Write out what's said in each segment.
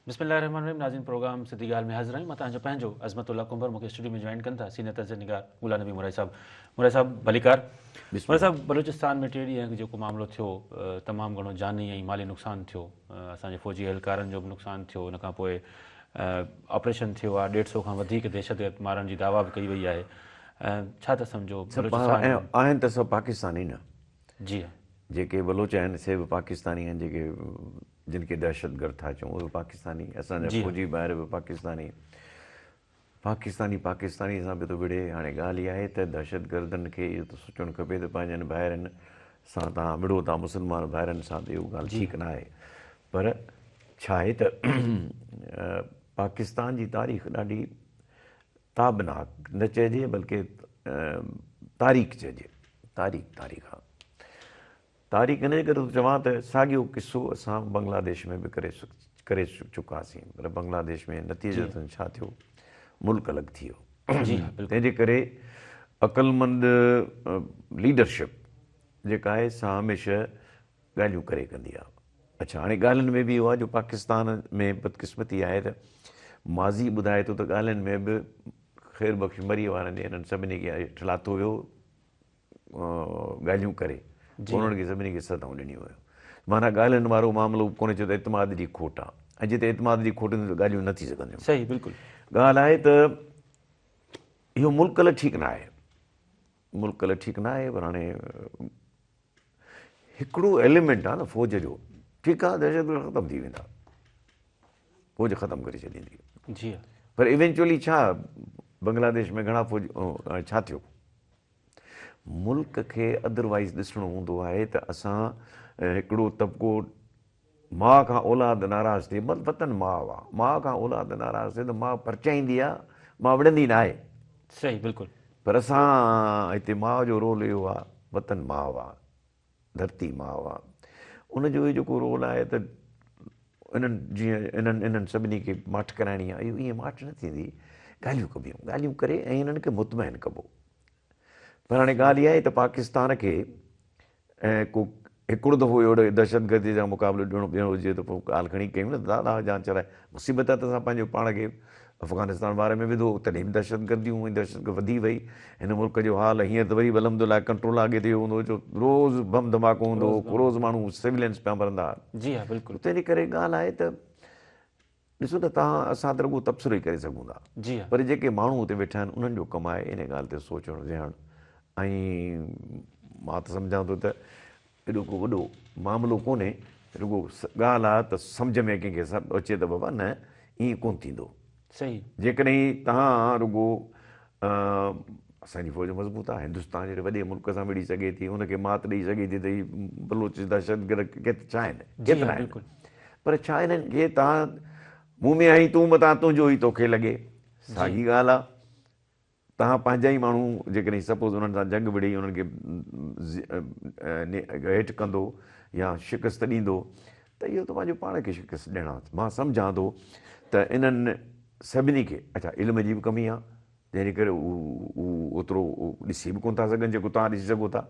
بسم الله الرحمن الرحيم ناظرين پروگرام سڌي ڳالهه ۾ حاضر آهيون مان توهان جو پنهنجو عظمت الله ڪنڀر مونکي اسٽوڊيو ۾ جوائن ڪن ٿا سينيئر تجزيه نگار غلام نبي مورائي صاحب مورائي صاحب ڀليڪار مورائي صاحب بلوچستان ۾ ٽي ڏينهن جيڪو معاملو ٿيو تمام گهڻو جاني ۽ مالي نقصان ٿيو اسان جي فوجي اهلڪارن جو به نقصان ٿيو ان کان پوء آپريشن ٿيو آهي ڏيڍ سو کان وڌيڪ دهشتگرد مارڻ جي دعويٰ به ڪئي وئي آهي ڇا ٿا سمجهو بلوچستان آهن ته سڀ پاڪستاني نه جي ها. جيڪي بلوچ آهن سي به پاڪستاني آهن جيڪي جن کي دهشتگرد ٿا چئون اهي به پاڪستاني اسان جا فوجي ڀائر به پاڪستاني پاڪستاني پاڪستاني سان به ٿو وڙهي هاڻي ڳالهه اها آهي ته دهشتگردن کي اهو ته سوچڻ کپي ته پنهنجن ڀائرن سان توهان وڙهو ٿا مسلمان ڀائرن سان ته اهو ڳالهه ٺيڪ نه آهي پر ڇا آهي ته پاڪستان جي تاريخ ڏاڍي تابناڪ نه چئجي بلڪه تاريڪ چئجي تاريڪ تاريخ آ. تاريڪ ان جي ڪري ٿو چوان ته ساڳيو قصو اسان بنگلاديش ۾ به ڪري ڪري چڪاسين پر بنگلاديش ۾ نتيجتن ڇا ٿيو ملڪ الڳ ٿي ويو. تنهن جي ڪري عقلمند ليڊرشپ جيڪا آهي سا هميشه ڳالهيون ڪري ڪندي آ. اڇا هاڻي ڳالهين ۾ به اهو آ جو پاڪستان ۾ بدقسمتي آهي ته ماضي ٻڌائي ٿو ته ڳالهين ۾ به خير بخش مريء وارن جي انهن سڀني کي هيٺ لاٿو ويو ڳالهيون ڪري پوء انهن کي سڀني کي سزائون ڏنيون ويون معنيٰ ڳالهين وارو معاملو ڪونهي ڇو ته اعتماد جي کوٽ آ ۽ جتي اعتماد جي کوٽ هوندي ته ڳالهيون نه ٿي سگهنديون. صحيح بلڪل. ڳالهه آهي ته اهو ملڪ لاء ٺيڪ نه آهي ملڪ لاء ٺيڪ نه آهي پر هاڻي هڪڙو ايليمينٽ آ نه فوج جو ٺيڪ آ دهشتگرد ختم ٿي ويندا فوج ختم ڪري ڇڏيندي جي پر ايونچولي ڇا بنگلاديش ۾ گهڻا فوج ڇا ٿيو ملڪ کي ادروائز ڏسڻو هوندو آهي ته اسان هڪڙو طبقو ماء کان اولاد ناراض ٿئي مطلب وطن ماء آ ماء کان اولاد ناراض ٿئي ته ماء پرچائيندي آ ماء وڙهندي ناهي. صحيح بلڪل. پر اسان هتي ماء جو رول اهو آ وطن ماء آ ڌرتي ماء آ ان جو اهو جيڪو رول آهي ته انهن جيئن انهن انهن سڀني کي ماٺ ڪرائڻي آ اهو ائين ماٺ نه ٿيندي ڳالهيون ڪبيون ڳالهيون ڪري ۽ انهن کي مطمئن ڪبو پر هاڻي ڳالهه اها آهي ته پاڪستان کي ڪو هڪڙو دفعو اهڙو دهشتگردي سان مقابلو ڏيڻو پيو هجي ته پوء ڳالهه کڻي ڪيون نه دادا جان ڇڏائي مصيبت آهي ته اسان پنهنجو پاڻ کي افغانستان واري ۾ وڌو تڏهن به دهشتگرديون ۽ دهشتگرد وڌي وئي هن ملڪ جو حال هينئر ته وري به الحمد لله ڪنٽرول آ اڳي ته اهو هوندو هو جو روز بم ڌماڪو هوندو هو روز ماڻهو سويلينس پيا مرندا هئا جي ها بلڪل تنهن جي ڪري ڳالهه آهي ته ڏسو ته توهان اسان ته رڳو تبصرو ئي ڪري سگهون ٿا جي ها. پر جيڪي ماڻهو اتي ويٺا آهن انهن جو ڪم آهي ان ڳالهه تي سوچڻ ويهڻ ۽ مان ته سمجهان ٿو ته ايڏو ڪو وڏو معاملو ڪونهي رڳو ڳالهه آهي ته سمجهه ۾ ڪنهن کي اچي ته بابا نه ائين ڪونه ٿيندو. صحيح. جيڪڏهن توهان رڳو اسان جي فوج مضبوط آهي، هندستان جهڙي وڏي ملڪ سان وڙهي سگهي ٿي، ان کي مات ڏئي سگهي ٿي ته هي بلوچ دهشتگرد ڇا آهن، ڪيترا آهن، پر ڇا انهن کي توهان مون ۾ آهين تون متان تنهنجو ئي توکي لڳي، ساڳي ڳالهه آهي، توهان پنهنجا ئي ماڻهو جيڪڏهن سپوز انهن سان جنگ وڙهي انهن کي هيٺ ڪندو يا شڪست ڏيندو ته اهو ته پنهنجو پاڻ کي شڪست ڏيڻ آهي، مان سمجهان ٿو ته انهن سڀني کي اڇا علم جي به ڪمي آهي جنهن جي ڪري هو اوترو ڏسي به ڪونه ٿا سگهن جيڪو توهان ڏسي سگهو ٿا.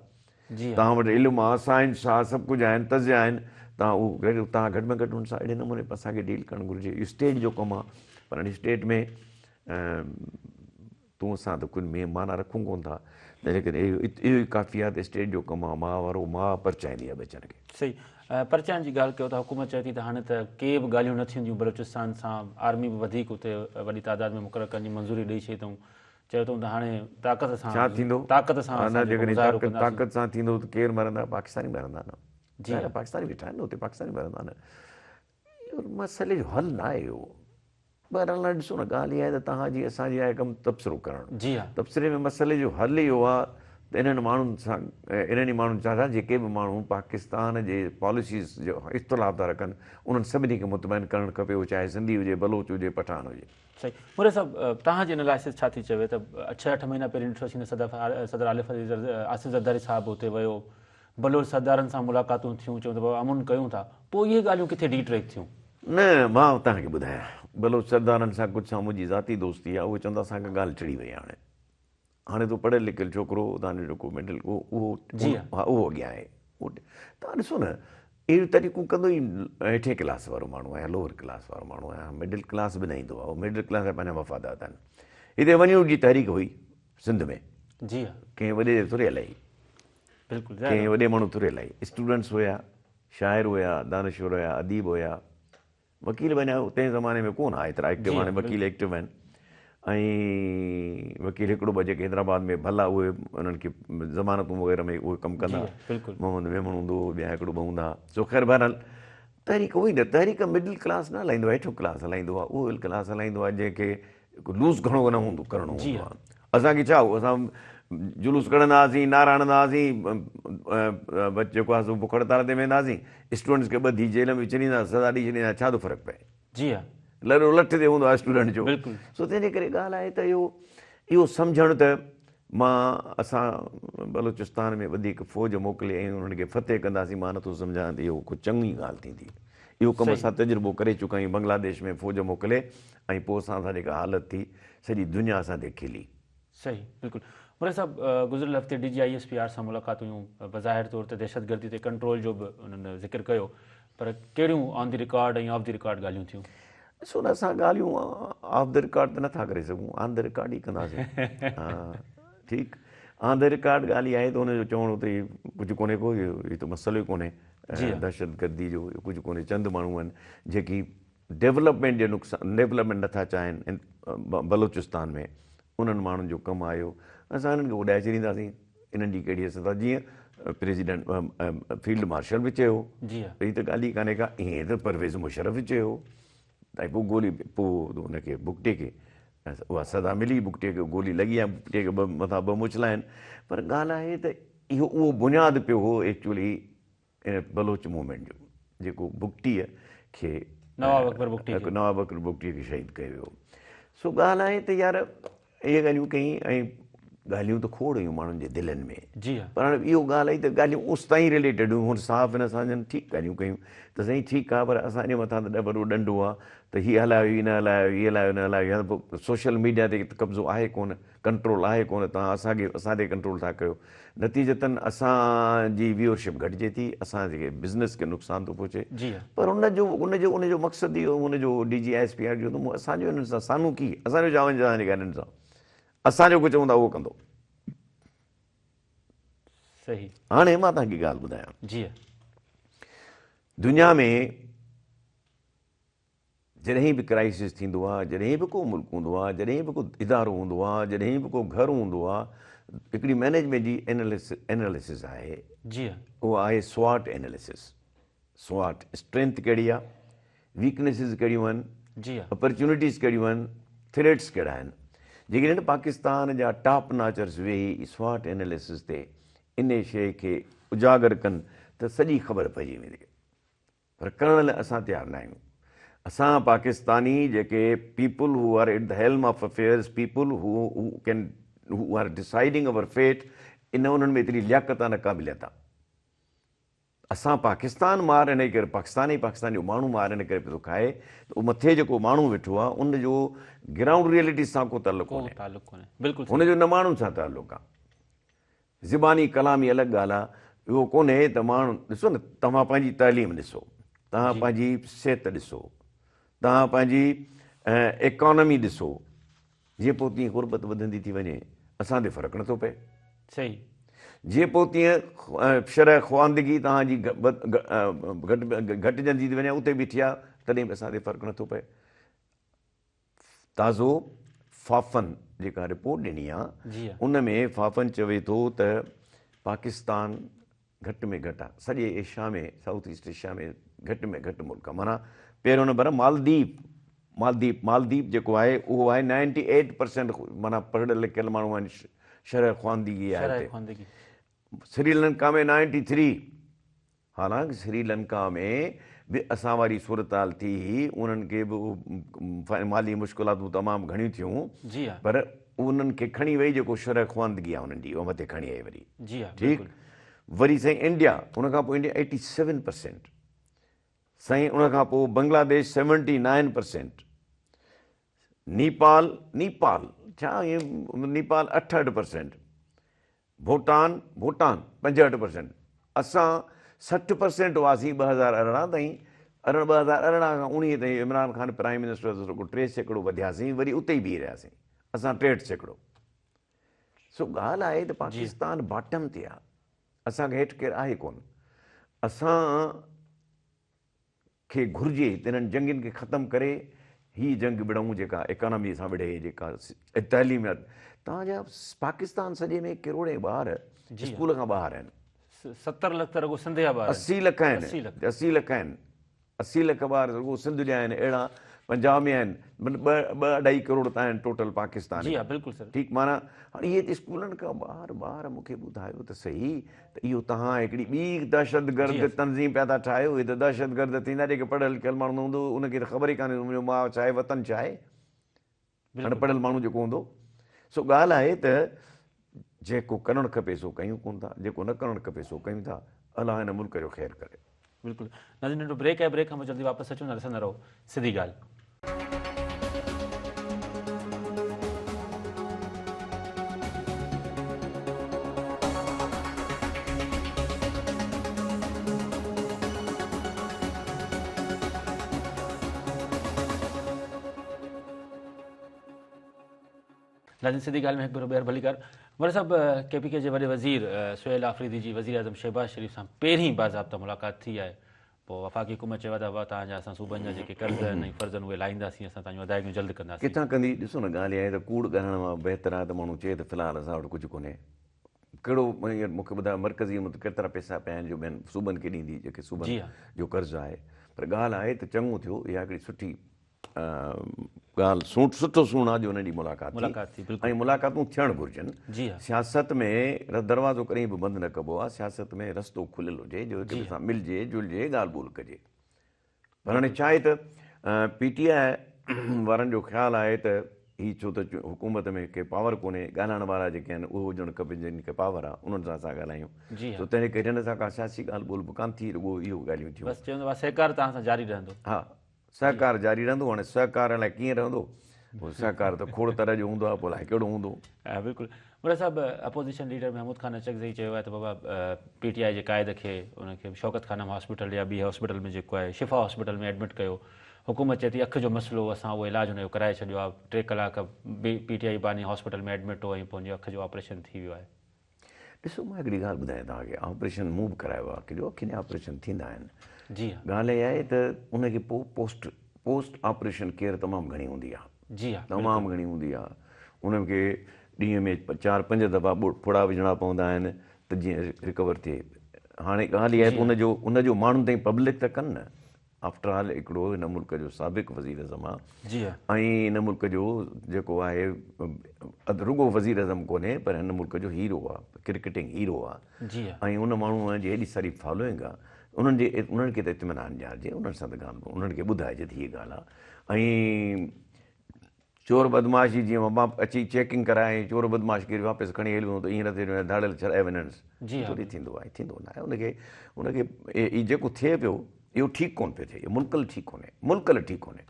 توهان وٽ علم آ، سائنس آ، سڀ ڪجهه آهن، تجزيا آهن، توهان اهو توهان گهٽ ۾ گهٽ ان سان اهڙي نموني اسان کي ڊيل ڪرڻ گهرجي. اهو اسٽيٽ جو ڪم آ پر هاڻي اسٽيٽ ۾ تون اسان ته ڪجهه ۾ معنيٰ رکون ڪونه ٿا تنهن جي ڪري اهو ئي ڪافي آ ته اسٽيٽ جو ڪم آ ماء وارو ماء پرچائيندي آ ٻچن کي. صحيح پرچائڻ جي ڳالهه ڪيو ته حڪومت چئي ٿي ته هاڻي ته ڪي به ڳالهيون نه ٿينديون بلوچستان سان آرمي به وڌيڪ اتي وڏي تعداد ۾ مقرر ڪرڻ جي منظوري ڏئي ڇڏي اٿئون چيو اٿئون ته هاڻي طاقت سان ڇا ٿيندو طاقت سان نه اسان جيڪو جيڪڏهن مظاهرو ڪنداسين طاقت سان ٿيندو ته ڪير مرندا پاڪستاني مرندا نه جي ظاهر آهي پاڪستاني ويٺا آهن نه اتي پاڪستاني مرندا نه اهو مسئلي جو حل نه آهي اهو بهرحال هاڻي ڏسو نه ڳالهه اها آهي ته توهان جي اسان جي آهي ڪم تبصرو ڪرڻ. جي ها. تبصري ۾ مسئلي جو حل اهو آهي ته انهن ماڻهن سان انهن ئي ماڻهن سان جيڪي به ماڻهو پاڪستان جي پاليسيز جو اختلاف ٿا رکن انهن سڀني کي مطمئن ڪرڻ کپي اهو چاهي سنڌي هجي بلوچ هجي پٺاڻ هجي. صحيح مري صاحب توهان جي انالائسز ڇا ٿي چوي ته ڇهه اٺ مهينا پهرين ڏٺوسين ته صدر صدر عالف آصف زرداري صاحب اتي ويو بلوچ سردارن سان ملاقاتون ٿيون، چيون ته بابا امن ڪيون ٿا، پوء اهي ڳالهيون ڪٿي ڊي ٽريڪ ٿيون؟ نه، مان توهان کي ٻڌايان، بلوچ سردارن سان ڪجهه سان منهنجي ذاتي دوستي آهي، اهي چون ٿا اسان کان ڳالهه ٽڙي وئي آهي هاڻي، هاڻي تو پڙهيل لکيل ڇوڪرو، توهان جو جيڪو مڊل اهو جي ها اهو اڳيان آهي، توهان ڏسو نه اهڙيون تحريڪون ڪندو ئي هيٺين ڪلاس وارو ماڻهو آهي يا لوئر ڪلاس وارو ماڻهو آهي، مڊل ڪلاس به نه ايندو آهي، مڊل ڪلاس جا پنهنجا مفادات آهن. هتي ون يونٽ جي تحريڪ هئي سنڌ ۾، جي ها، ڪنهن وڏي ٿوري هلائي، بلڪل ڪنهن وڏي ماڻهو ٿوري هلائي، اسٽوڊنٽس هيا، شاعر هيا، دانشور هيا، اديب هيا، وڪيل به اڃا تنهن زماني ۾ ڪونه ها ايترا ايڪٽو، هاڻي وڪيل ايڪٽو آهن ۽ وڪيل هڪڙو ٻه جيڪي حيدرآباد ۾ ڀلا اهي انهن کي ضمانتون وغيره ۾ اهي ڪم ڪندا، محمد ميمڻ هوندو هو، ٻيا هڪڙو ٻه هوندا ها. سو خير بهرحال تحريڪ هئي نه، تحريڪ مڊل ڪلاس نه هلائيندو آهي، هيٺيون ڪلاس هلائيندو آهي، اهو ڪلاس هلائيندو آهي جنهن کي لوز گهڻو نه هوندو ڪرڻو هوندو آهي. اسان کي ڇا هو، اسان جلوس ڪڍندا هئاسين، نعرا هڻندا هئاسين، جيڪو آهي سو بک هڙتال تي ويندا هئاسين، اسٽوڊنٽس کي ٻڌي جيل ۾ ڇڏيندا، سزا ڏئي ڇڏيندا، ڇا ٿو فرق پئي؟ جي ها. لڏو لٺ تي هوندو آهي اسٽوڊنٽ جو. سو تنهن جي ڪري ڳالهه آهي ته اهو اهو سمجهڻ ته مان اسان بلوچستان ۾ وڌيڪ فوج موڪلي ۽ انهن کي فتح ڪنداسين، مان نٿو سمجهان ته اهو ڪو چڱي ڳالهه ٿيندي. اهو ڪم اسان تجربو ڪري چڪا آهيون بنگلاديش ۾ فوج موڪلي ۽ پوء اسان سان جيڪا حالت ٿي سڄي دنيا اسان تي کلي. صحيح بلڪل مراد صاحب گذريل هفتي D G I S P R سان ملاقات هيون بظاهر طور ته دهشتگردي تي ڪنٽرول جو به انهن ذڪر ڪيو پر ڪهڙيون on the record ۽ off the record ڳالهيون ٿيون؟ ڏسو نه اسان ڳالهيون آف the record ته نٿا ڪري سگهون آن the record ئي ڪنداسين ها ٺيڪ آن the record ڳالهه اها آهي ته ان جو چوڻ هو ته هي ڪجهه ڪونهي ڪو هي ته مسئلو ئي ڪونهي دهشتگردي جو ڪجهه ڪونهي چند ماڻهو آهن جيڪي ڊولپمينٽ جي نقصان ڊولپمينٽ نٿا چاهين بلوچستان ۾ انهن ماڻهن جو ڪم آيو اسان انهن کي اڏائي ڇڏينداسين انهن جي ڪهڙي حيثيت آهي جيئن پريزيڊنٽ فيلڊ مارشل به چيو جي هي ته ڳالهه ئي ڪانهي ڪا ائين ته پرويز مشرف به چيو ۽ پوء گولي پوء ان کي بگٽي کي اها سزا ملي بگٽي کي گولي لڳي ۽ بگٽي کي ٻه مٿان ٻه مڇلا آهن پر ڳالهه آهي ته اهو اهو بنياد پيو هو ايڪچولي ان بلوچ موومينٽ جو جيڪو بگٽيء کي نواب اڪبر بگٽي کي نواب اڪبر بگٽيء کي شهيد ڪيو ويو. سو ڳالهه آهي ته يار اهي ڳالهيون ڪيائين ۽ ڳالهيون ته کوڙ هيون ماڻهن جي دلين ۾. جي ها. پر هاڻي اهو ڳالهه آئي ته ڳالهيون اوستائين رليٽيڊ هيون هن صحافين اسان جن ٺيڪ ڳالهيون ڪيون ته سائين ٺيڪ آهي پر اسان جي مٿان ته وڏو ڏنڊو آهي ته هي هلايو هي نه هلايو هي هلايو نه هلايو يا ته پوء سوشل ميڊيا تي قبضو آهي ڪونه. ڪنٽرول آهي ڪونه توهان اسان کي اسان تي ڪنٽرول ٿا ڪيو نتيجتن اسان جي ويورشپ گهٽجي ٿي اسان جي بزنس کي نقصان ٿو پهچي جي ها. پر ان جو ان جو ان جو مقصد اهو ان جو D G I S P R جو ته اسان جو انهن سان سانو ڪي اسان جو ڇا وڃي توهان جي ڳالهين سان اسان جو ڪجهه چوندا اهو ڪندو. صحيح. هاڻي مان توهان کي ڳالهه ٻڌايان. جي ها. دنيا ۾ جڏهن به ڪرائسس ٿيندو آ، جڏهن به ڪو ملڪ هوندو آ، جڏهن به ڪو ادارو هوندو آ، جڏهن به ڪو گهر هوندو آ، هڪڙي مئنيجمينٽ جي ايناليسس آهي، جي ها. اها آهي سواٽ ايناليسس، سواٽ اسٽرينٿ ڪهڙي آ، ويڪنيسز ڪهڙيون آهن، جي ها. اپرچونيٽيز ڪهڙيون آهن، ٿريٽس ڪهڙا آهن. جيڪڏهن پاڪستان جا ٽاپ ناچرس ويهي سواٽ ايناليسس تي انهي شيء کي اجاگر ڪن ته سڄي خبر پئجي ويندي. پر ڪرڻ لاء اسان تيار نه آهيون. اسان پاڪستاني جيڪي people who are at the helm of affairs, people who can who are deciding our fate ان انهن ۾ ايتري لياقت آ نه قابليت آ. اسان پاڪستان مار انهي ڪري پاڪستان ۽ پاڪستان جو ماڻهو مار ان ڪري پيو ٿو کائي ته اهو مٿي جيڪو ماڻهو ويٺو آ ان جو گرائونڊ ريئلٽي سان ڪو تعلق ڪو ڪونهي. تعلق ڪونهي. بلڪل هن صحيح. جو نه ماڻهن سان تعلق آ. زباني ڪلامي الڳ ڳالهه آ، اهو ڪونهي ته ماڻهو ڏسو نه توهان پنهنجي تعليم ڏسو، توهان پنهنجي صحت ڏسو، توهان پنهنجي ايڪانومي ڏسو، جيئن پوء تيئن غربت وڌندي ٿي وڃي، اسان تي فرق نٿو پئي. صحيح. جيئن پوء تيئن شرح خواندگي توهان جي گهٽجندي ٿي وڃي، اتي بيٺي آ، تڏهن به اسان تي فرق نٿو پئي. تازو فافن جيڪا رپورٽ ڏني آ ان ۾ فافن چوي ٿو ته پاڪستان گهٽ ۾ گهٽ آ سڄي ايشيا ۾ سائوٿ ايسٽ ايشيا ۾ گهٽ ۾ گهٽ ملڪ آ معنيٰ پهريون نمبر مالديپ مالديپ مالديپ جيڪو آهي اهو آهي نائنٽي ايٽ پرسينٽ معنيٰ پڙهيل لکيل ماڻهو آهن شرح خواندگي آهي اتي سريلنڪا ۾ نائنٽي ٿري حالانڪ سري لنڪا ۾ به اسان واري صورتحال ٿي هئي، انهن کي به مالي مشڪلاتون تمام گهڻيون ٿيون، پر انهن کي کڻي وئي جيڪو شرح خواندگي آهي انهن جي اها مٿي کڻي آئي وري ٺيڪ وري سائين انڊيا ان کان پوء انڊيا ايٽي سيون پرسينٽ سائين ان کان پوء Bangladesh seventy nine percent Nepal Nepal ڇا نيپال 68 پرسينٽ ڀوٽان، ڀوٽان، 65 پرسينٽ، اسان 60% هئاسين 2018 تائين، 2018 کان 19 تائين عمران خان پرائيم منسٽر هو ته رڳو 3% وڌياسين، وري اتي ئي بيهي رهياسين اسان 63%. سو ڳالهه آهي ته پاڪستان باٽم تي آهي، اسان کان هيٺ ڪير آهي ڪونه. اسان کي گهرجي ته انهن جنگين کي ختم ڪري هي جنگ وڙهون جيڪا ايڪانامي سان وڙهي، جيڪا تعليم توهان جا پاڪستان سڄي ۾ ڪروڙين ٻار اسڪول کان ٻاهر آهن. 70 لک ته رڳو سنڌ جا ٻار آهن. 80 لک آهن، 80 لک آهن، 80 لک ٻار رڳو سنڌ جا آهن، اهڙا پنجاب ۾ آهن، مطلب ٻه اڍائي ڪروڙ ته آهن ٽوٽل پاڪستان ۾. جي ها بلڪل سر. ٺيڪ معنيٰ هاڻي اهي ته اسڪولن کان ٻاهر ٻار مون کي ٻڌايو ته سهي ته اهو توهان هڪڙي ٻي دهشتگرد تنظيم پيا ٿا ٺاهيو، اهي ته دهشتگرد ٿيندا جيڪي پڙهيل لکيل ماڻهو نه هوندو ان کي ته خبر ئي ڪانهي ته منهنجو ماء ڇا آهي وطن ڇا آهي، اڻ پڙهيل ماڻهو جيڪو هوندو. سو ڳالهه آهي ته جيڪو ڪرڻ کپي سو ڪيون ڪونه ٿا، جيڪو نه ڪرڻ کپي سو ڪيون ٿا. الله هن ملڪ جو خير ڪري. بلڪل ناظرين ننڍو بريڪ آهي، بريڪ کان پوء جلدي واپس اچون ٿا، ڏسندا رهو سڌي ڳالهه. ناظرين سڌي ڳالهه ۾ هڪ ڀيرو ٻيهر ڀليڪار. مري صاحب ڪي پي ڪي جي وڏي وزير سهيل آفريدي جي وزيراعظم شهباز شريف سان پهرين باضابطه ملاقات ٿي آهي. پوء وفاقي حڪومت چيو آهي ته بابا توهان جا اسان صوبن جا جيڪي قرض آهن ۽ فرض آهن اهي لاهينداسين، اسان توهان جون ادائيگيون جلد ڪنداسين. ڪٿان ڪندي؟ ڏسو نه ڳالهه اها آهي ته ڪوڙ ڳالهائڻ مان بهتر آهي ته ماڻهو چئي ته في الحال اسان وٽ ڪجهه ڪونهي. ڪهڙو مون کي ٻڌايو مرڪزي ۾ ڪيترا پئسا پيا آهن جو ٻين صوبن کي ڏيندي جيڪي صوبن جو قرض آهي. پر ڳالهه آهي ته چڱو ٿيو اها هڪڙي سٺي ڳالهه سٺو سوڻ آ جو انهن جي ملاقات ٿي ۽ ملاقاتون ٿيڻ گهرجن. سياست ۾ دروازو ڪڏهن به بند نه ڪبو آ، سياست ۾ رستو کليل هجي جو هڪ ٻئي سان ملجي جلجي ڳالهه ٻولهه ڪجي. پر هاڻي ڇا آهي ته پي ٽي آء وارن جو خيال آهي ته هي ڇو ته حڪومت ۾ ڪي پاور ڪونهي، ڳالهائڻ وارا جيڪي آهن اهي هجڻ کپن جن کي پاور آ انهن سان اسان ڳالهايون. سو تنهن ڪري هن سان ڪا سياسي ڳالهه ٻولهه به ڪانه ٿي رڳو اهو ڳالهيون ٿيون. بس چيو ته سهڪار توهان سان جاري رهندو. ها سهڪار جاري رهندو، هاڻي سهڪار الائي ڪيئن رهندو، پوء سهڪار ته کوڙ طرح جو هوندو آهي، پوء الائي ڪهڙو هوندو. بلڪل مراد صاحب، اپوزيشن ليڊر محمود خان اچڪزئي چيو آهي ته بابا پي ٽي آء جي قائد کي ان کي شوڪت خانم هاسپيٽل يا ٻي هاسپيٽل ۾ جيڪو آهي شفا هاسپيٽل ۾ ايڊمٽ ڪيو، حڪومت چئي ٿي اک جو مسئلو هو اسان اهو علاج ان جو ڪرائي ڇڏيو آهي، 3 ڪلاڪ پي ٽي آء باني هاسپيٽل ۾ ايڊمٽ هو ۽ پوء ان جو اک جو آپريشن ٿي ويو آهي. ڏسو مان هڪڙي ڳالهه ٻڌايان توهان کي آپريشن مون به ڪرايو آهي اک جو اکين جا آپريشن ٿيندا آهن جي ها ڳالهه اها آهي ته ان کي پوء پوسٽ پوسٽ آپريشن ڪيئر تمام گهڻي هوندي آهي جي ها تمام گهڻي هوندي آهي ان کي ڏينهن ۾ 4 5 دفعا ڦڙا وجهڻا پوندا آهن ته جيئن رڪور ٿئي هاڻي ڳالهه اها آهي ته ان جو ماڻهن تائين پبلڪ ته ڪن نه آفٽر آل هڪڙو هن ملڪ جو سابق وزيراعظم آ ۽ هن ملڪ جو جيڪو آهي رڳو وزيراعظم ڪونهي پر هن ملڪ جو هيرو آ ڪرڪيٽنگ هيرو آ ۽ ان ماڻهو جي هيڏي ساري فالوئنگ آ انهن جي انهن کي ته اطمينان ڏيارجي انهن سان ته ڳالهه انهن کي ٻڌائجي ته هيء ڳالهه آ ۽ چور بدمعاش جي جيئن مان اچي چيڪنگ ڪرائي ۽ چور بدمعاش کي واپس کڻي هليو وڃون ته ائين نه ٿئي جو ڌاڙيل ڇڏائي وڃنس. جي ها. ٿوري ٿيندو آهي ٿيندو نه آهي ان کي ان کي هي جيڪو ٿئي پيو اهو ٺيڪ ڪونه پيو ٿئي اهو ملڪ لاء ٺيڪ ڪونهي ملڪ لاء ٺيڪ ڪونهي.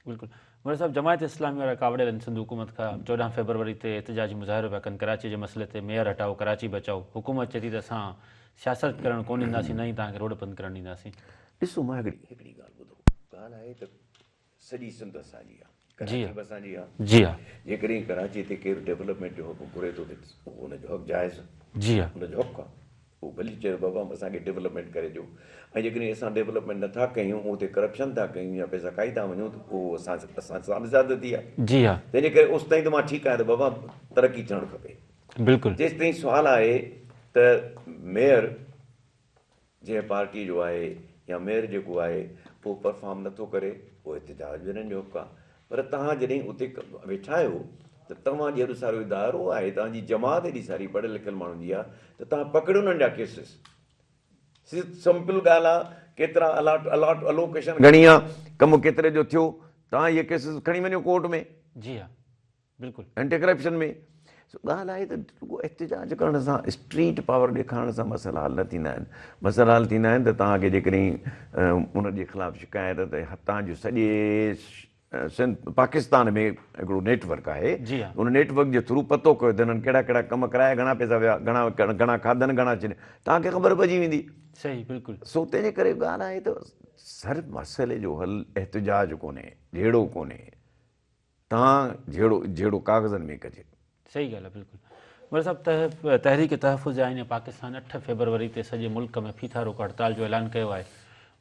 بلڪل مراد صاحب جماعت اسلامي وارا ڪاوڙيل آهن سنڌ حڪومت کان 14 فيبروري تي احتجاجي مظاهرو پيا ڪن ڪراچي جي مسئلي تي ميئر هٽائو ڪراچي بچائو حڪومت چئي ٿي ته اسان سياست ڪرڻ ڪونه ڏينداسين نه ئي توهان کي روڊ بند ڪرڻ ڏينداسين. ڏسو مان هڪڙي ڳالهه ٻڌو ڳالهه آهي ته سڄي سنڌ اسان جي آ، ڪراچي به اسان جي آ. جي ها. جيڪڏهن ڪراچي تي ڪير ڊولپمينٽ جو حق گهري ٿو ته اهو ان جو حق جائز آ. جي ها. ان جو حق آ. اهو ڀلي چئي ته بابا اسان کي ڊولپمينٽ ڪري ڏيو ۽ جيڪڏهن اسان ڊولپمينٽ نه ٿا ڪيون اتي ڪرپشن ٿا ڪيون يا پئسا کائي ٿا وڃون ته اهو اسان اسان سان به زيادتي آ. جي ها. تنهن جي ڪري اوستائين ته مان ٺيڪ آهيان ته بابا ترقي ٿيڻ کپي. بلڪل. جيستائين سوال آهي ته ميئر جنهن پارٽي جو آهي يا ميئر جيڪو آهي اهو پرفارم نٿو ڪري اهو احتجاج به انهن جو حق آهي پر توهان جڏهن اتي ويٺا آهيو ته توهان جي ايڏو سارو ادارو آهي توهان جي جماعت ايڏي ساري پڙهيل لکيل ماڻهن جي آهي ته توهان پڪڙيو انهن جا ڪيسز سمپل ڳالهه آهي ڪيترا الاٽ الاٽ الوڪيشن گهڻي آهي ڪم ڪيتري جو ٿيو توهان اهي ڪيسز کڻي وڃو ڪورٽ ۾. جي ها بلڪل. اينٽي ڪرپشن ۾ سو ڳالهه آهي ته رڳو احتجاج ڪرڻ سان اسٽريٽ پاور ڏيکارڻ سان مسئلا حل نه ٿيندا آهن مسئلا حل ٿيندا آهن ته توهان کي جيڪڏهن ان جي خلاف شڪايت ته هتان جو سڄي سنڌ پاڪستان ۾ هڪڙو نيٽ ورڪ آهي ان نيٽ ورڪ جي ٿرو پتو ڪيو ته هنن ڪهڙا ڪهڙا ڪم ڪرايا گهڻا پئسا ويا گهڻا گهڻا کاڌن گهڻا ڇڏيا توهان کي خبر پئجي ويندي. صحيح بلڪل. سو تنهن جي ڪري ڳالهه آهي ته هر مسئلي جو حل احتجاج ڪونهي جهيڙو ڪونهي توهان جهيڙو جهيڙو ڪاغذن ۾ ڪجي. صحيح ڳالهه آهي بلڪل مير صاحب تحريڪ تحفظ آئين پاڪستان 8 فيبروري تي سڄي ملڪ ۾ ڦيٿا روڪ هڙتال جو اعلان ڪيو آهي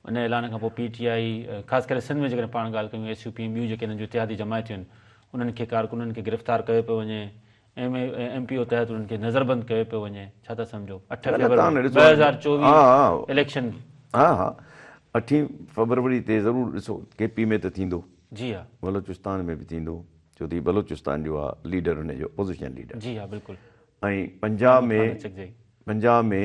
ان اعلان کان پوء پي ٽي آء خاص ڪري سنڌ ۾ جيڪڏهن پاڻ ڳالهه ڪيون ايس يو پي ۽ ٻيون جيڪي انهن جون اتحادي جماعتيون آهن انهن کي ڪارڪنن کي گرفتار ڪيو پيو وڃي ايم ايم پي او تحت انهن کي نظربند ڪيو پيو وڃي ڇا ٿا سمجهو 8 فيبروري 2024 اليڪشن ها ها اٺين فيبروري تي ضرور ڏسو ڪي پي ۾ ته ٿيندو جي ها بلوچستان ۾ به ٿيندو ڇو ته هي بلوچستان جو آ ليڊر ان جو اپوزيشن ليڊر جي ها بلڪل ۽ پنجاب ۾ پنجاب ۾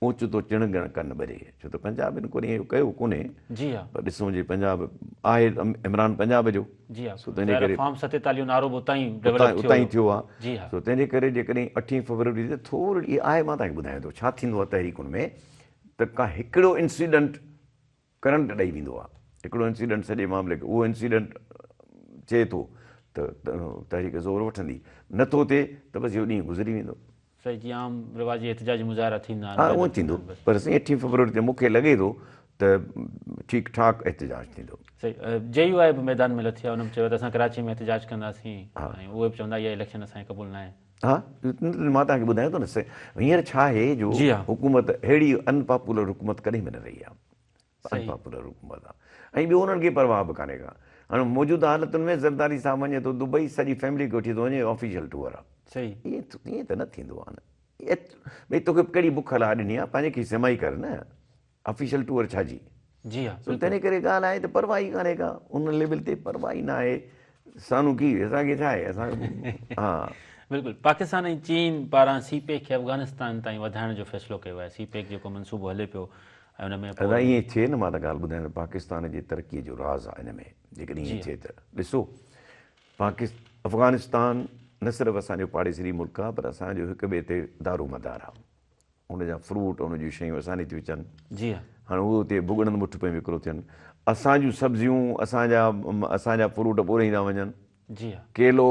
اوچتو چڻنگ ڪن ٻري ڇو ته پنجاب هن ڪڏهن اهو ڪيو ڪونهي جي ها پر ڏسون جي پنجاب آهي عمران پنجاب جو جي ها سو تنهن جي ڪري فارم 47 نعرو به اتان ئي ڊيولپ ٿيو اتان ئي ٿيو آ جي ها سو تنهن جي ڪري جيڪڏهن اٺين فيبروري تي ٿورڙي آهي مان توهان کي ٻڌايان ٿو ڇا ٿيندو آ تحريڪن ۾ ته ڪا هڪڙو انسيڊنٽ ڪرنٽ ڏئي ويندو آ هڪڙو انسيڊنٽ سڄي معاملي کي اهو انسيڊنٽ ٿئي ٿو ته تحريڪ زور وٺندي نه ٿو ٿئي ته بس اهو ڏينهن گذري ويندو. صحيح جيئن عام رواجي احتجاجي مظاهرا ٿيندا آهن. ها اهو ٿيندو پر سائين اٺين فيبروري تي مون کي لڳي ٿو ته ٺيڪ ٺاڪ احتجاج ٿيندو. صحيح جي يو آء به ميدان ۾ لٿي آهي ان به چيو ته اسان ڪراچي ۾ احتجاج ڪنداسين ۽ اهي به چوندا اها اليڪشن اسان کي قبول ناهي. ها مان توهان کي ٻڌايان ٿو نه هينئر ڇا آهي جو حڪومت اهڙي ان پاپولر حڪومت ڪڏهن به نه رهي آهي ان پاپولر حڪومت آهي ۽ ٻيو انهن کي پرواهه به ڪانهي ڪا هاڻي موجوده حالتن ۾ زرداري صاحب وڃي ٿو دبئي سڄي فيملي کي وٺي ٿو وڃي آفيشل ٽوئر آهي ائين ته نه ٿيندو آهي نه ڀئي توکي ڪهڙي بک الله ڏني آهي پنهنجي کيسي مان ئي ڪر نه آفيشل ٽوئر ڇا جي؟ جي ها سو تنهن ڪري ڳالهه آهي ته پرواهه ئي ڪانهي ڪا ان ليول تي پرواهه ئي نه آهي سانو ڪي اسان کي ڇا آهي اسان ها بلڪل پاڪستان ۽ چين پاران سي پيڪ کي افغانستان تائين وڌائڻ جو فيصلو ڪيو آهي سي پيڪ جيڪو منصوبو هلي پيو ۽ ان ۾ ادا ائين ٿئي نه مان ته ڳالهه ٻڌايان ته پاڪستان جي ترقي جو راز آهي ان ۾ جيڪڏهن ائين ٿئي ته ڏسو پاڪست افغانستان نه صرف اسان جو پاڙيسري ملڪ آهي پر اسان جو هڪ ٻئي تي دارومدار آهي ان جا فروٽ ان جون شيون اسان ڏي ٿيون اچن. جي ها. هاڻي اهي اتي ڀڳڙن مٺ پيون وڪرو ٿين. اسان جون سبزيون اسان جا اسان جا فروٽ به اڏهين ٿا وڃن. جي ها. ڪيلو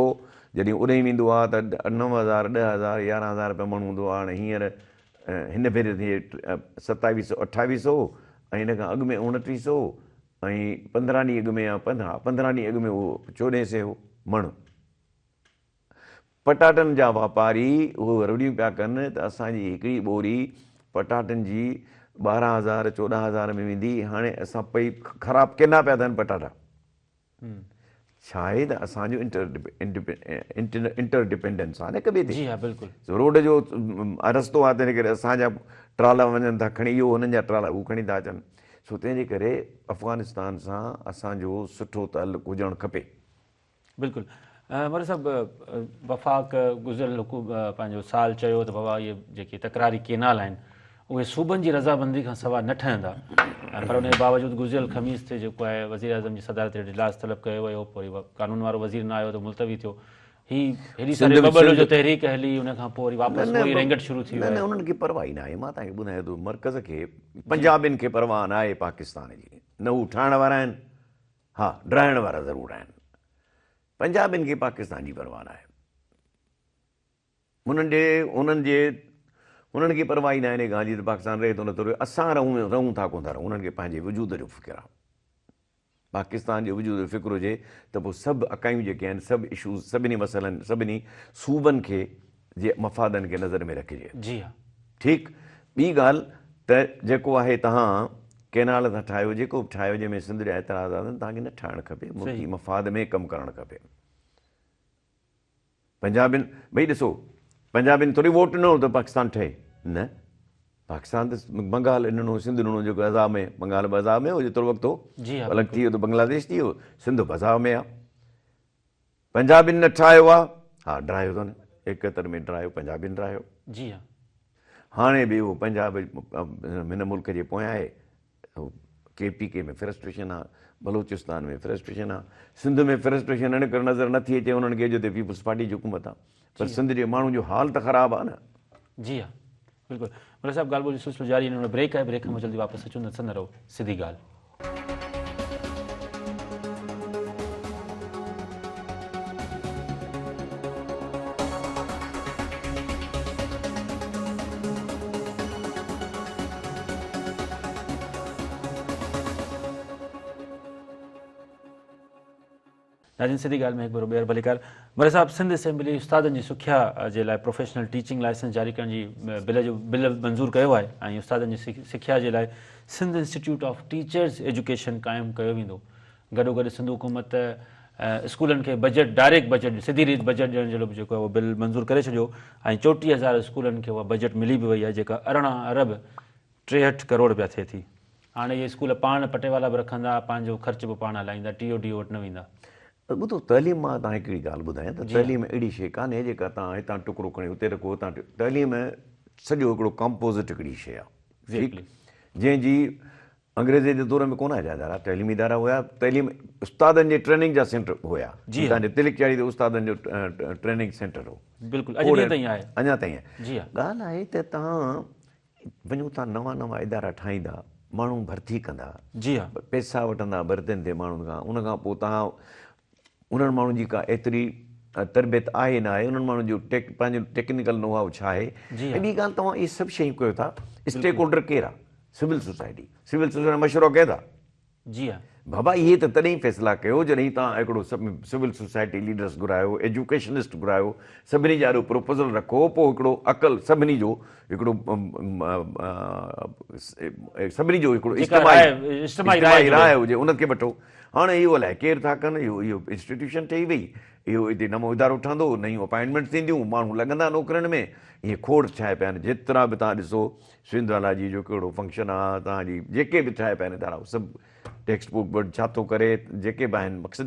جڏهن اڏهين ويندو آهي ته 9000، 10000، 11000 رپيا مڻ هوندو آهي. هاڻي هينئر هن ڀيري ٿئي ستاويهه سؤ اٺاويهه سؤ ۽ ان کان اڳ ۾ اڻٽيهه سؤ ۽ 15 ڏينهن اڳ ۾ يا 15 ڏينهن اڳ ۾ اهو چوڏهين سئي هو مڻ. پٽاٽن جا واپاري اهو رڙيون پيا ڪن ته اسان جي هڪڙي ٻوري پٽاٽن جي 12 هزار 14 هزار ۾ ويندي هاڻي اسان پئي خراب ڪنا پيا ٿين پٽاٽا. ڇا آهي ته اسان جو انٽر ڊپينڊنس آهي نه هڪ ٻئي تي. جي ها بلڪل. سو روڊ جو رستو آهي تنهن ڪري اسان جا ٽرالا وڃن ٿا کڻي اهو هنن جا ٽرالا هو کڻي ٿا اچن سو تنهن جي ڪري افغانستان سان اسان جو سٺو تعلق هجڻ کپي. بلڪل مرزا صاحب وفاق گذريل پنهنجو سال چيو ته بابا اهي جيڪي تڪراري ڪينال آهن اهي صوبن جي رضامندي کان سواء نه ٺهندا پر ان جي باوجود گذريل خميس تي جيڪو آهي وزيراعظم جي صدارت هيٺ اجلاس طلب ڪيو ويو پوء وري قانون وارو وزير نه آيو ته ملتوي ٿيو هي هيڏي ساري ٻٻرلوء جو تحريڪ هلي ان کان پوء وري واپس اهو ئي رينگٽ شروع ٿي ويو نه نه انهن کي پرواهه ئي ناهي مان توهان کي ٻڌايان ٿو مرڪز کي پنجابين کي پرواهه ناهي پاڪستان جي نه هو ٺاهڻ وارا آهن ها ڊاهڻ وارا ضرور آهن. پنجابين کي پاڪستان جي پرواهه ناهي. انهن جي انهن جي انهن کي پرواهه ئي ناهي ان ڳالهه جي ته پاڪستان رهي ٿو نٿو رهي. اسان رهون رهون ٿا ڪونه ٿا رهون انهن کي پنهنجي وجود جو فڪر آهي. پاڪستان جي وجود جو فڪر هجي ته پوء سڀ اڪايون جيڪي آهن سڀ اشوز سڀني مسئلن سڀني صوبن کي جي مفادن کي نظر ۾ رکجي. جي ها. ٺيڪ ٻي ڳالهه ته جيڪو آهي توهان ڪينال ٿا ٺاهيو جيڪو به ٺاهيو جنهن ۾ سنڌ جا اعتراض آهن توهان کي نه ٺاهڻ کپي ملڪي مفاد ۾ ڪم ڪرڻ کپي. پنجابين ڀئي ڏسو پنجابين ٿوري ووٽ ڏنو ته پاڪستان ٺهي نه پاڪستان ته بنگال ڏنو سنڌ ڏنو جيڪو عذاب ۾ بنگال به عذاب ۾ هو جيترو وقت هو الڳ ٿي ويو ته بنگلاديش ٿي ويو سنڌ به عذاب ۾ آهي. پنجابين نه ٺاهيو آ؟ ها ڊاهيو اٿن، 71 ۾ ڊاهيو پنجابين ڊاهيو. جي ها. هاڻي به اهو پنجاب هن ملڪ جي پويان آهي. ڪي پي ڪي ۾ فرسٽريشن آ، بلوچستان ۾ فرسٽريشن آ، سنڌ ۾ فرسٽريشن ان ڪري نظر نه ٿي اچي انهن کي جو هتي پيپلز پارٽي جي حڪومت آ پر سنڌ جي ماڻهن جو حال ته خراب آ نه. جي ها بلڪل ملڪ صاحب ڳالهه ٻولهه جو سلسلو جاري آهي بريڪ آهي بريڪ کان پوء جلدي واپس اچون ٿا ڏسندا رهو سڌي ڳالهه. ناظرين سڌي ڳالهه ۾ هڪ ڀيرو ٻيهر ڀليڪار. مري صاحب سنڌ اسيمبلي استادن جي سکيا جي لاء پروفيشنل ٽيچنگ لائسنس جاري ڪرڻ جي بل جو بل منظور ڪيو آهي ۽ استادن جي سکيا جي لاء Sindh institute of teachers education قائم ڪيو ويندو گڏوگڏ سنڌ حڪومت اسڪولن کي بجيٽ ڊائريڪٽ بجيٽ سڌي ريت بجيٽ ڏيڻ جي لاء به جيڪو آهي اهو بل منظور ڪري ڇڏيو ۽ 34 هزار اسڪولن کي اها بجيٽ ملي به وئي آهي جيڪا 18 ارب 63 ڪروڙ رپيا ٿئي ٿي. هاڻي اهي اسڪول پاڻ پٽيوالا به رکندا، پنهنجو خرچ به پاڻ هلائيندا، ٽي او ڊي او وٽ نه ويندا. ٻڌو تعليم مان توهان هڪڙي ڳالهه ٻڌايان ته تعليم اهڙي شيء ڪانهي جيڪا توهان هتان ٽڪرو کڻي هتي رکو هتان تعليم سڄو هڪڙو ڪمپوزٽ هڪڙي شيء آهي ٺيڪ جنهن جي انگريزي جي دور ۾ ڪونه آيا ادارا تعليمي ادارا هيا تعليم استادن جي ٽريننگ جا سينٽر هيا جي توهان جي تلڪ چاڙهي تي استادن جو ٽريننگ سينٽر هو بلڪل اڄ ڏينهن تائين آهي اڃا تائين آهي جي ها ڳالهه آهي ته توهان وڃو ٿا نوان نوان ادارا ٺاهيندا ماڻهو ڀرتي ڪندا جي ها پئسا وٺندا ڀرتين تي ماڻهن کان ان کان پوء توهان انهن ماڻهن جي ڪا ايتري تربيت آهي نه آهي انهن ماڻهن جو ٽيڪ پنهنجو ٽيڪنيڪل نو هائو ڇا آهي ۽ ٻي ڳالهه توهان اهي سڀ شيون ڪيو ٿا اسٽيڪ هولڊر ڪير آهي سول سوسائٽي سول سوسائٽي مشورو ڪيو ٿا جي ها. بابا اهي ته تڏهن فيصلا ڪيو جڏهن توهان هڪڙو سول سوسائٽي ليڊرس گهرايو، ايجوڪيشنسٽ گهرايو، سڀني جي آڏو پروپوزل رکو پوء هڪڙو عقل سڀني جو هڪڙو سڀني جو هڪڙو اجتماعي راء هجي ان کي وٺو. هاڻي اهو الائي ڪير ٿا ڪن اهو اهو انسٽيٽيوشن ٺهي وئي اهو هتي نئون ادارو ٺهندو نيون اپائنٽمينٽس ٿينديون ماڻهو لڳندا نوڪرين ۾ اهي کوڙ ٺاهي پيا آهن جيترا به توهان ڏسو سنڌ الاجي جو ڪهڙو فنڪشن آ توهان جي جيڪي به ٺاهي پيا آهن ادارا سڀ ٽيڪسٽ بڪ بورڊ ڇا ٿو ڪري جيڪي به آهن مقصد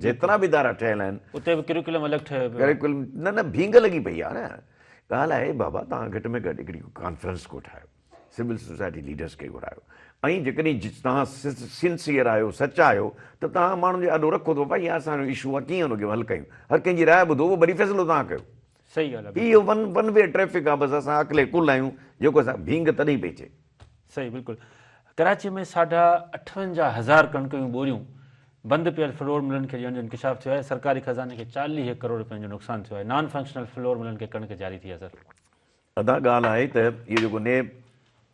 جيترا به ادارا ٺهيل آهن اتي به ڪريڪولم الڳ ٺهيو پيو ڪريڪولم نه نه ڀينگ لڳي پئي آ نه ڳالهه آهي بابا توهان گهٽ ۾ گهٽ هڪڙي ڪانفرنس ڪوٺايو سول سوسائٽي ليڊرس کي گهرايو ۽ جيڪڏهن توهان سنسيئر آهيو سچا آهيو ته توهان ماڻهن جي آڏو رکو ته بابا هي اسان جو اشو آ ڪيئن ان کي حل ڪيون هر ڪنهن جي راء ٻڌو پوء وري فيصلو توهان ڪيو صحيح ڳالهه آهي اهو ون ون وي ٽريفڪ آهي بس اسان عقل ڪل آهيون جيڪو اسان ڀينگ تڏهن پئي ٿئي. صحيح بلڪل ڪراچي ۾ ساڍا 58 هزار ڪڻڪ جون ٻوريون بند پيل فلور ملن کي ڏيڻ جو انڪشاف ٿيو آهي سرڪاري خزاني کي 40 ڪروڙ رپين جو نقصان ٿيو آهي نان فنڪشنل فلور ملن کي ڪڻڪ جاري ٿي آهي سر. ادا ڳالهه آهي ته اهو جيڪو نيب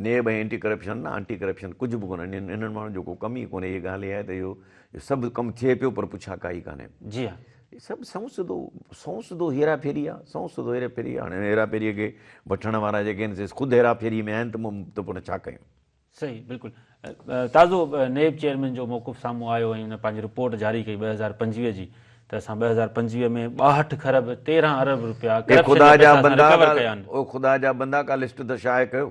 نيب ۽ اينٽي ڪرپشن نه آنٽي ڪرپشن ڪجهه به ڪونهي انهن ماڻهن جو ڪو ڪم ئي ڪونهي هي ڳالهه اها آهي ته اهو سڀ ڪم ٿئي پيو پر پڇا ڪائي ڪانهي. جي ها. هي سڀ سنئون سڌو سنئون سڌو هيرا ڦيري آهي سنئون سڌو هيرا ڦيري آهي هاڻي هيرا ڦيري کي وٺڻ وارا جيڪي آهن سي خود هيرا ڦيري ۾ آهن ته پوء ڇا ڪيون. صحيح بلڪل تازو نيب چيئرمين جو موقف سامهون آيو ۽ ان پنهنجي رپورٽ جاري ڪئي 2025 جي ته اسان 2025 ۾ 62 کرب 13 ارب رپيا ڪرپشن جا پئسا اسان رڪور ڪيا آهن. او خدا جا بندا ڪا لسٽ ته شايع ڪيو.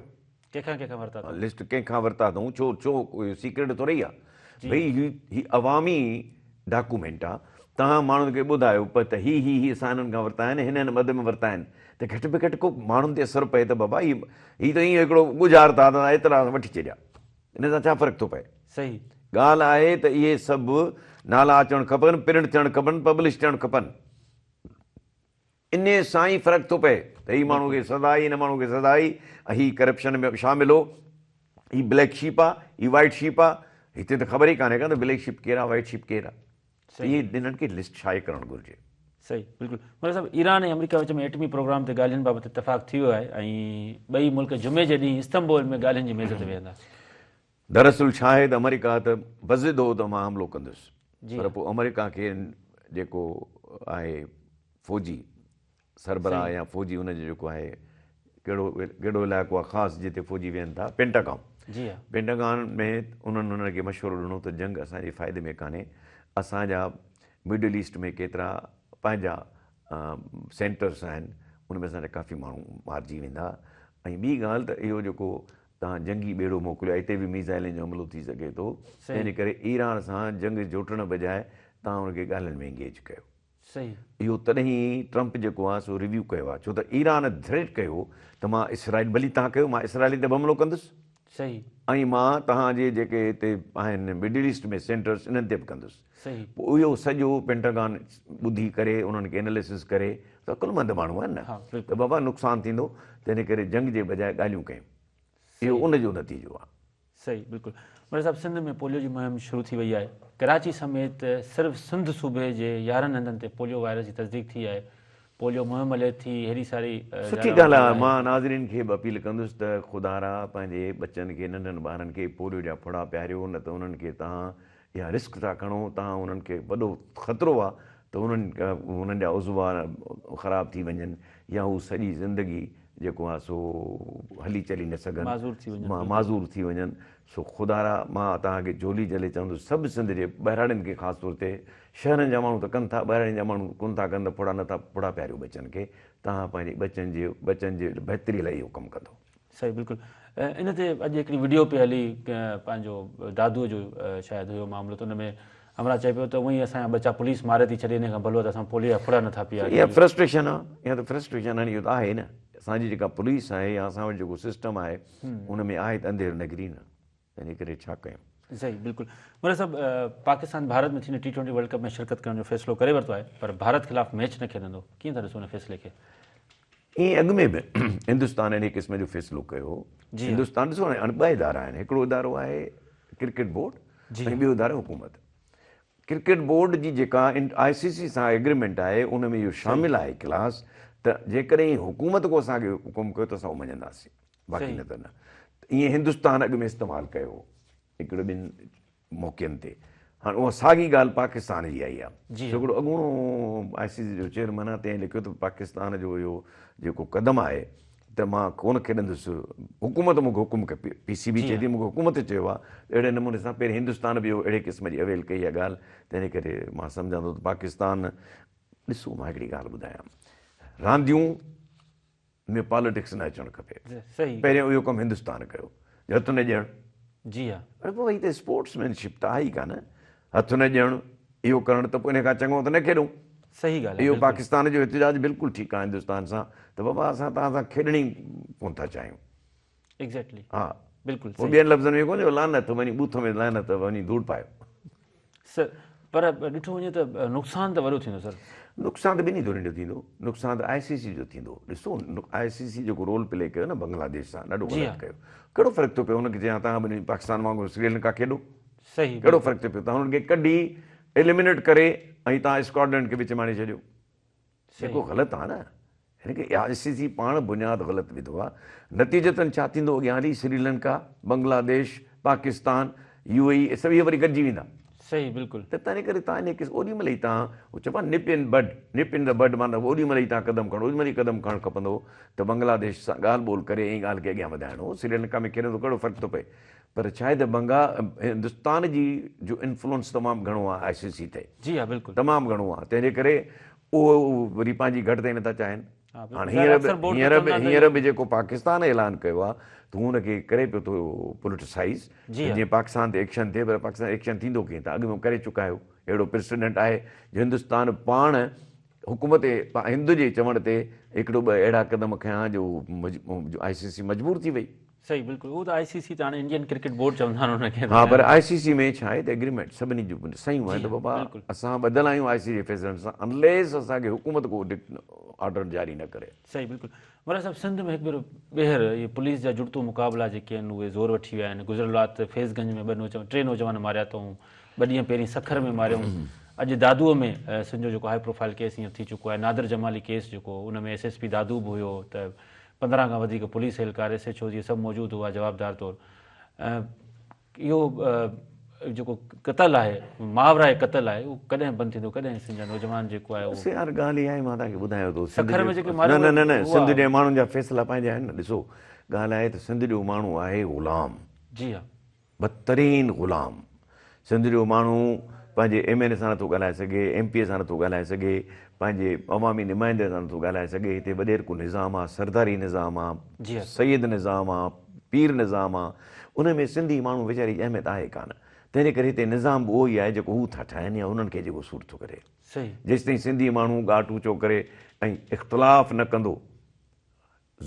ڪنهن کان ڪنهن کان ورتا اٿئون؟ لسٽ ڪنهن کان ورتا اٿئون ڇو ڇو اهو سيڪريٽ ٿورئي آ ڀئي هي هي عوامي ڊاڪومينٽ آ توهان ماڻهن کي ٻڌايو پ ته هي هي هي اسان هنن کان ورتا آهن هن هن مد ۾ ورتا آهن ته گهٽ ۾ گهٽ ڪو ماڻهن تي اثر پئي ته بابا هي هي ته ائين هڪڙو ڳجهار ٿا ته ايترا وٺي ڇڏيا ان سان ڇا فرق ٿو پئي. صحيح. ڳالهه آهي ته اهي سڀ نالا اچڻ کپن پرنٽ ٿيڻ کپن پبلش ٿيڻ کپن. انهيء سان ئي فرق ٿو پئي ته هي ماڻهو کي سزا آئي، هن ماڻهو کي سزا آئي ۽ هي ڪرپشن ۾ شامل هو، هي بليڪ شيپ آ، هي وائيٽ شيپ آ، هتي ته خبر ئي ڪانهي ڪا ته بليڪ شيپ ڪير آ، وائيٽ شيپ ڪير آ. اهي انهن کي لسٽ شايع ڪرڻ گهرجي. صحيح بلڪل مولوي صاحب ايران ۽ آمريڪا وچ ۾ ايٽمي پروگرام تي ڳالهين بابت اتفاق ٿي ويو آهي ۽ ٻئي ملڪ جمعي جي ڏينهن استنبول ۾ ڳالهين جي ميز تي ويهندا. دراصل ڇا آهي ته آمريڪا ته بضد هو ته مان حملو ڪندس پر پوء آمريڪا کي جيڪو آهي فوجي سربراهه يا فوجي ان جو جيڪو آهي ڪهڙو ڪهڙو علائقو آهي خاص جتي فوجي ويهن ٿا پينٽاگان پينٽاگان ۾ انهن انهن کي مشورو ڏنو ته جنگ اسان جي فائدي ۾ ڪانهي اسان جا مڊل ايسٽ ۾ ڪيترا پنهنجا سينٽرس آهن ان ۾ اسان جا ڪافي ماڻهو مارجي ويندا ۽ ٻي ڳالهه ته اهو جيڪو توهان جنگي ٻيڙو موڪليو آهي اتي به ميزائلن جو حملو ٿي سگهي ٿو تنهن ڪري ايران سان جنگ جوٽڻ بجاء توهان ان کي ڳالهين ۾ انگيج ڪيو. اهو تڏهن ئي ٽرمپ جيڪو آهي سو ريويو ڪيو آهي ڇو ته ايران ٿريٽ ڪيو ته مان اسرائيل ڀلي توهان ڪيو مان اسرائيل تي به حملو ڪندس ۽ مان توهان جي جيڪي هتي آهن مڊل ايسٽ ۾ سينٽرس انهن تي به ڪندس. پوء اهو سڄو پينٽاگان ٻڌي ڪري انهن کي اناليسس ڪري ته عقلمند ماڻهو آهن نه ته بابا نقصان ٿيندو تنهن ڪري جنگ جي بجاء ڳالهيون ڪيون اهو ان جو نتيجو آهي. صحيح بلڪل مرزا صاحب سنڌ ۾ پوليو جي مهم شروع ٿي وئي آهي ڪراچي سميت صرف سنڌ صوبي جي 11 هنڌن تي پوليو وائرس جي تصديق ٿي آهي پوليو مهم هلي ٿي هيڏي ساري سٺي ڳالهه آهي مان ناظرين کي به اپيل ڪندس ته خدارا پنهنجي ٻچن کي ننڍن ٻارن کي پوليو جا ڦڙا پياريو نه ته انهن کي توهان يا رسڪ ٿا کڻو توهان انهن کي وڏو خطرو آ ته انهن انهن جا عضوا خراب ٿي وڃن يا هو سڄي زندگي جيڪو آ سو هلي چلي نه سگهن معذور ٿي وڃن سو خدارا مان توهان کي جهولي جهلي چوندس سڀ سنڌ جي ٻهراڙين کي خاص طور تي شهرن جا ماڻهو ته ڪن ٿا ٻهراڙين جا ماڻهو ڪونه ٿا ڪن ته ڦڙا نه ٿا ڦڙا پياريو ٻچن کي توهان پنهنجي ٻچن جي ٻچن جي بهتري لاء اهو ڪم ڪندو. صحيح بلڪل ان تي اڄ هڪڙي وڊيو پئي هلي پنهنجو دادوء جو شايد هيو معاملو ته ان ۾ همراهه چئي پيو ته اونئي اسان جا ٻچا پوليس ماري ٿي ڇڏي ان کان ڀلو ته اسان پوليو جا ڦڙا نٿا پياريون. اها فرسٽريشن آ اها ته فرسٽريشن آ اهو ته آهي نه اسان جي جيڪا پوليس آهي يا اسان وٽ جيڪو سسٽم آهي ان ۾ آهي ته انڌير نگري نه تنهن جي ڪري ڇا ڪيون. صحيح بلڪل مراد صاحب پاڪستان ڀارت ۾ ٿيندڙ ٽي ٽوئنٽي ورلڊ ڪپ ۾ شرڪت ڪرڻ جو فيصلو ڪري ورتو آهي پر ڀارت خلاف ميچ نه کيڏندو ڪيئن ٿا ڏسو ان فيصلي کي؟ ائين اڳ ۾ به هندستان انهي قسم جو فيصلو ڪيو هو. هندستان ڏسو هاڻي ٻه ادارا آهن هڪڙو ادارو آهي ڪرڪيٽ بورڊ ۽ ٻيو ادارو حڪومت. ڪرڪيٽ بورڊ جي جيڪا آء سي سي سان ايگريمينٽ آهي ان ۾ اهو شامل آهي ڪلاس ته جيڪڏهن حڪومت ڪو اسان کي حڪم ڪيو ته اسان اهو مڃنداسين باقي نه ته نه. ائين هندستان اڳ ۾ استعمال ڪيو هو هڪڙي ٻن موقعن تي هاڻ اها ساڳي ڳالهه پاڪستان جي آئي آهي سو هڪڙو اڳوڻو آء سي سي جو چيئرمين آهي تنهن لکيو ته پاڪستان جو اهو جيڪو قدم آهي ته مان ڪونه کيڏندس حڪومت مون کي حڪم ڪيو پي سي بي چئي ٿي مون کي حڪومت چيو آهي اهڙي نموني سان پهرين هندستان به اهڙي قسم جي اويل ڪئي آهي ڳالهه تنهن ڪري مان سمجهان ٿو ته پاڪستان ڏسو مان هڪڙي ڳالهه ٻڌايان رانديون ۾ پاليٽڪس نه اچڻ کپي. پهريون اهو ڪم هندستان ڪيو جو هٿ نه ڏيڻ. جي ها. اڙي بابا هي ته اسپورٽس مين شپ ته آهي ئي ڪانه. هٿ نه ڏيڻ اهو ڪرڻ ته پوء ان کان چڱو ته نه کيڏون. صحيح ڳالهه آهي اهو پاڪستان جو احتجاج بلڪل ٺيڪ آهي هندستان سان ته بابا اسان توهان سان کيڏڻ ئي ڪونه ٿا چاهيون. ايگزيڪٽلي. ها. بلڪل پوء ٻين لفظن ۾ ڪونه چئبو لعنت وڃي ٻوٿ ۾ لعنت وڃي ڌوڙ پايو. سر پر ڏٺو وڃي ته نقصان ته وڏو ٿيندو سر. نقصان ته ٻنهي ڌرين جو ٿيندو نقصان ته آء سي سي جو ٿيندو ڏسو آء سي سي جيڪو رول پلي ڪيو نه بنگلاديش سان ڏاڍو غلط ڪيو ڪهڙو فرق ٿو پئي ان کي چيان توهان به پاڪستان وانگر سريلنڪا کيڏو صحيح ڪهڙو فرق ٿو پئي توهان انهن کي ڪڍي ايليمينيٽ ڪري ۽ توهان اسڪاٽلينڊ کي وچ ۾ آڻي ڇڏيو جيڪو غلط آ نه هن کي آء سي سي پاڻ بنياد غلط وڌو آ نتيجتن ڇا ٿيندو اڳيان هلي سريلنڪا بنگلاديش پاڪستان يو اي اي سڀ اهي وري گڏجي ويندا صحيح بلڪل ته تنهن ڪري تان ان قسم اوڏي مهل ئي تان هو چئبو آ nip in bud nip in the bud معنيٰ اوڏي مهل ئي تان قدم کڻو اوڏي مهل ئي قدم کڻڻ کپندو هو ته بنگلاديش سان ڳالهه ٻولهه ڪري ۽ ڳالهه کي اڳيان وڌائڻو هو سريلنڪا ۾ کيڏندو ڪهڙو فرق ٿو پئي پر ڇا آهي ته بنگا هندستان جي جو انفلوئنس تمام گهڻو آهي آء سي سي تي جي ها بلڪل تمام گهڻو آهي تنهن جي ڪري اهو وري پنهنجي گهٽ تائين نٿا چاهين هاڻي هينئر به هينئر به هينئر به جيڪو پاڪستان اعلان ڪيو آهي ته هو ان کي ڪري پيو ٿو پوليٽيسائز جيئن پاڪستان تي ايڪشن ٿئي پر پاڪستان ايڪشن ٿيندو ڪيئن تان اڳ ۾ ڪري چڪا آهيو اهڙو پريسيڊنٽ آهي جو هندستان پاڻ حڪومت هند جي چوڻ تي هڪڙو ٻه اهڙا قدم کنيا جو آء سي سي مجبور ٿي وئي صحيح بلڪل اهو ته آء سي سي ته هاڻي انڊين ڪرڪيٽ بورڊ چوندا آهن ان کي ها پر آء سي سي ۾ ڇا آهي ته ايگريمينٽ سڀني جون صحيحون آهن ته بابا اسان ٻڌل آهيون آء سي جي فيصلن سان انليس اسان کي حڪومت ڪو آرڊر جاري نه ڪري. صحيح بلڪل مولانا صاحب سنڌ ۾ هڪ ڀيرو ٻيهر اهي پوليس جا جڙتو مقابلا جيڪي آهن اهي زور وٺي ويا آهن گذريل رات فيض گنج ۾ ٻه نوجوان ٽي نوجوان ماريا اٿئون ٻه ڏينهن پهرين سکر ۾ ماريائون اڄ دادوء ۾ سنڌ جو جيڪو هاء پروفائل ڪيس هينئر ٿي چڪو آهي نادر جمالي ڪيس جيڪو ان ۾ ايس ايس پي دادو به هيو ته 15 کان وڌيڪ پوليس اهلڪار، ايس ايڇ اوز اهي سڀ موجود هئا جوابدار طور اهو جيڪو قتل آهي ماورائي قتل آهي اهو ڪڏهن بند ٿيندو ڪڏهن سنڌ جا نوجوان جيڪو آهي اهو يار ڳالهه اها آهي مان توهان کي ٻڌايان ٿو سکر ۾ جيڪي ماريو نه نه نه سنڌ جي ماڻهن جا فيصلا پنهنجا آهن نه ڏسو ڳالهه آهي ته سنڌ جو ماڻهو آهي غلام جي ها بدترين غلام. سنڌ جو ماڻهو پنهنجي ايم اين اي سان نٿو ڳالهائي سگهي، ايم پي اي سان نٿو ڳالهائي سگهي، پنهنجي عوامي نمائندي سان نٿو ڳالهائي سگهي، هتي وڏيرڪو نظام آ، سرداري نظام آ، سيد نظام آ، پير نظام آ، ان ۾ سنڌي ماڻهو ويچاري جي اهميت آهي ڪانه، تنهنجي ڪري هتي نظام به اهو ئي آهي جيڪو هو ٿا ٺاهين يا انهن کي جيڪو سوٽ ٿو ڪري. جيستائين سنڌي ماڻهو ڳاٽ اوچو ڪري ۽ اختلاف نه ڪندو،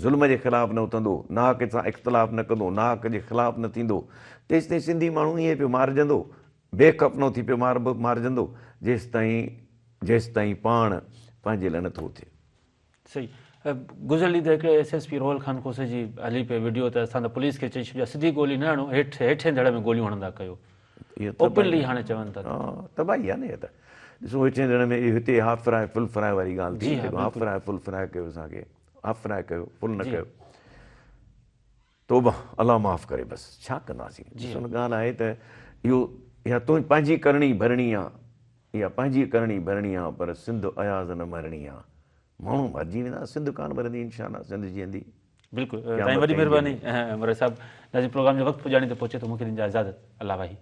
ظلم جي خلاف نه اٿندو، ناحق سان اختلاف نه ڪندو، ناحق جي خلاف نه ٿيندو، تيستائين سنڌي ماڻهو ائين پيو مارجندو، بي ڪفنو ٿي پيو مارجندو، جيستائين جيستائين پاڻ پنهنجي لاء نٿو اٿي. صحيح. گذريل ڏينهن ته هڪڙي S S P Rohal Khan Khoso جي هلي پئي وڊيو ته اسان ته پوليس کي چئي ڇڏيو آهي سڌي گولي نه هڻو هيٺ هيٺين ڌڙ ۾ گوليون هڻندا ڪيو. اوپنلي هاڻي چون ٿا. تباهي آهي نه اها ته. ڏسو هيٺين ڌڙ ۾ هتي هاف فرائي فل فرائي واري ڳالهه ٿي هاف فرائي فل فرائي ڪيو اسان کي. هاف فرائي ڪيو فل نه ڪيو توبه الله معاف ڪري بس ڇا ڪنداسين ڏسو نه ڳالهه آهي ته اهو اها تون پنهنجي ڪرڻي ڀرڻي آ، اها پنهنجي ڪرڻي ڀرڻي آ، پر سنڌ اياز نه مرڻي آ. ماڻهو مرجي ويندا، سنڌ ڪانه مرندي انشاء الله سنڌ جيئندي. بلڪل سائين وڏي مهرباني مورائي صاحب. ناظرين پروگرام جو وقت پڄاڻي تي پهچي ٿو مونکي ڏيندا اجازت الله واهي.